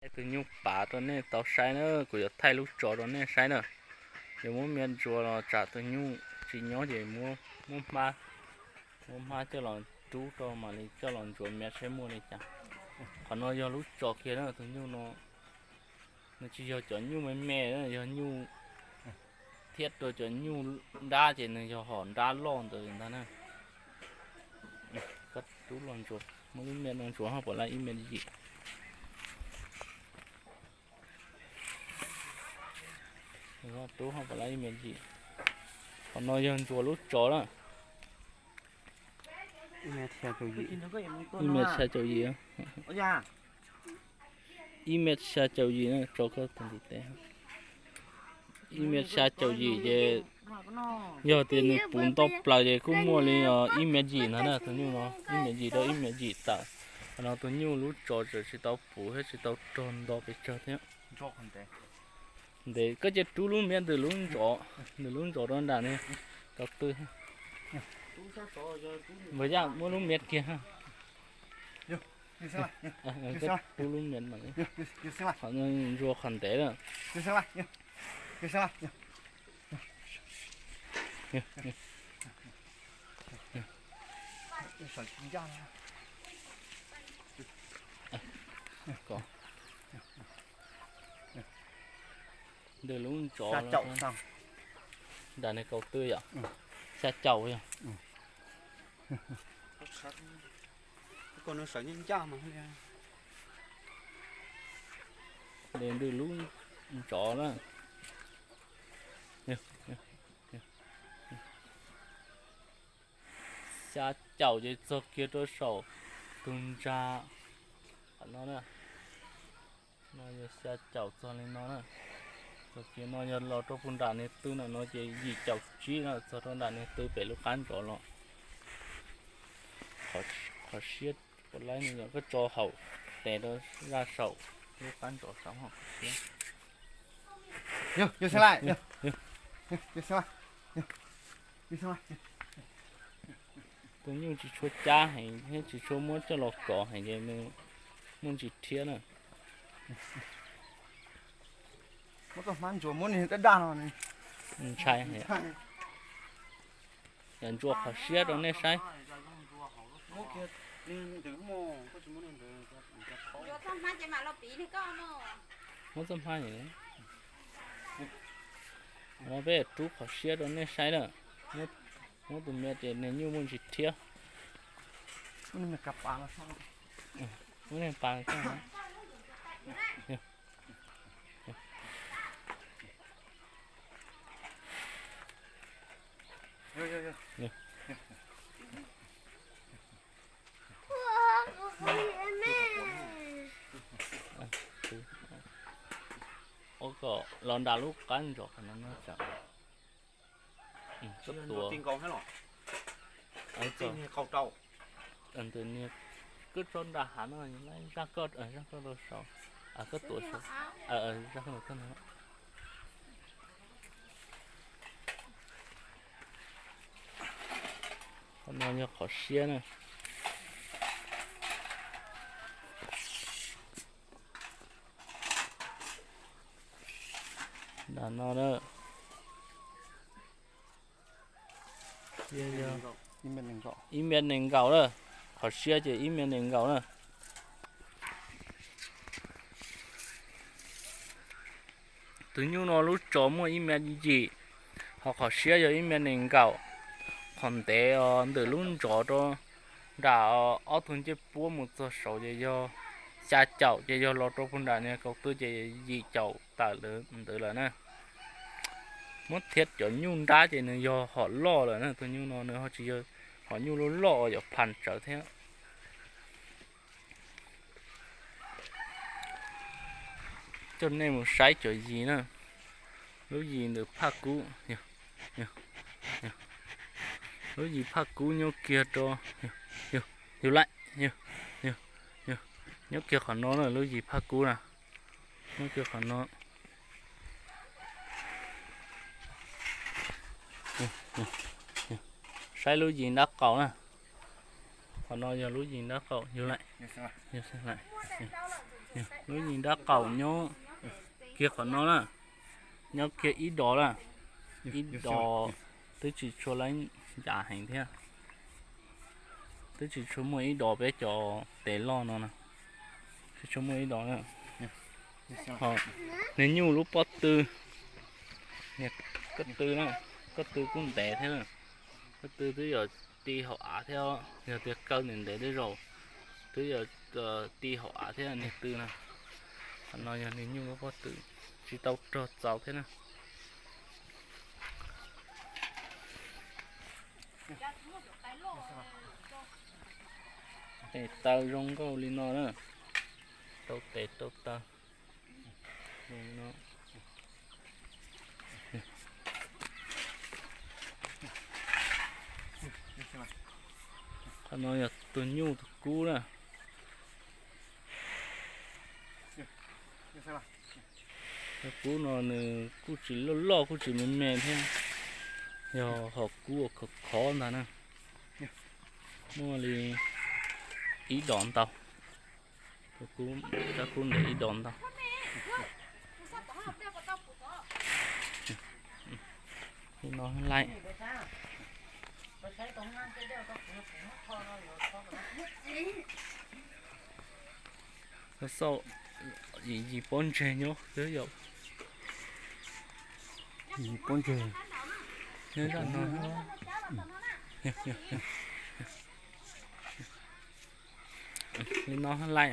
Thaij tus nyuj pav rau nej tau saib na, kuv yuav thaij lub tsov rau nej saib na. Yog muab miav ntsuas los tsam tus nyuj tsis nyob ces muab hmab, muab hmab coj los rub rau mam li coj los ntsuas miav saib muaj li cas. Qhov no yog lub tsov kiag na, tus nyuj no nws tsis yog cov nyuj me me, yog nyuj thiab rau cov nyuj nrab ces nws yog hom nrab loj ntawd ntag na. Koj rub los ntsuas, muab lub miav no ntsuas haj pom laj ib mev yim. Rub haj pom laj ib mev yim. Qhov no yog ntsuas lub tsov na. Ib mev xya caum yim, ib mev xya caum yim na, tso koj tus ntiv tes. Ib mev xya caum yim ces yog tias nws puv nto plaws ces kuj muaj li ib mev yim ntag na tus nyuj no, ib mev yim rau ib mev yim tawm. Qhov no tus nyuj lub tsov tseem tsis tau puv thiab tsis tau rog nto pes tsawg thiab. Ntev, koj cia rub lub miav ntws lub ntov, ntws lub ntov rau nram ne, tau twg. Npawg Yaj muab lub miav kiag. Rub lub miav, ntsuas qhov ntev lawm. Ntws lub ntov, nram ne kaum twg yom? Xya caum yog. Ntws lub ntov na. Xya caum ces txog kiag rau saum tus ntsa no na. No yog xya caum txog li no na. Txog kiag no yog los rau puag nram niag tw no no ces yim caum tsib no txog rau nram niag tw pem lub qab ntov los. Qhov siab puas laib no yog koj tso hauv tes rau zaj saum lub qab ntov saum hauv siab. Tus nyuj tsis tshua cab heev thiab tsis tshua muab coj los kov heev ces nws muaj ntsis rhiab na. Ntshai, yog ntsuas qhov siab rau nej saib. Muab txoj hmab, peb rub qhov siab rau nej saib na. Muab tus miav ces nws nyuj muaj ntsis rhiab. Muab nej pas. Ua kom los nram lub qab ntsos no no tsam. Koj tuav, ntws niag koj tso nram hav no, zaj koj, zaj koj rau saud, koj tuav saud, zaj koj no. Qhov no yog qhov siab na. Nram no na. Ib mev nees nkaum na. Qhov siab ces ib mev nees nkaum na. Tus nyuj no lub tso muaj ib mev yim, ho qhov siab yog ib mev nees nkaum. Qhov ntev os ntawm lub ntsos rau nram ob tug ncej puab mus txog saud ces yog xya caum, ces yog los rau puag nram niag kaum twg ces yim caum tawm ntawd lawm na. Muab thiab cov nyuj nrab ces nws yog hom loj lawm na, tus nyuj no nws ho tsis yog hom nyuj loj loj uas yog phas tsawv thiab. Coj nej mus saib cov yis na. Lub yis ntawm phaj kub, lub yis phaj kub nyob kiag rau, yug laim, nyob kiag qhov no na, lub yis phaj kub na, nyob kiag qhov no. Saib lub yis nrab qaum na. Qhov no yog lub yis nrab qaum, yug laim, yug laim. Lub yim dab qaum nyob kiag qhov no na, nyob kiag ib dos na, ib dos twb tsis tshua lab ncas heev thiab, twb tsis tshua muaj ib dos peb cov tes loj no na, tsis tshua muaj ib dos na. Ho niag nyuj lub pob tw, niag koj tw na, koj tw kuj ntev thiab na, koj tw twb yog ti hauv av thiab, yog tias kaw ntev ntev tej zaum twb yog ti hauv av thiab niag tw na. Qhov no yog niag nyuj lub pob tw, tsis tau rog txaus thiab na. Tes taw zoo nkauj li no na, tau tes tau taw. Qhov no yog tus nyuj tus kub na. Tus kub no nws kuj tsis loj loj kuj tsis me me thiab, yog hom kub uas khov khov ntag na. Muaj li ib dos ntau, tus kub, rab kub ntev ib dos ntau. Li no laij. Xauj, yim pob ntseg nyob xwb yom. Yim pob ntseg nyob zaj no. Li no laij.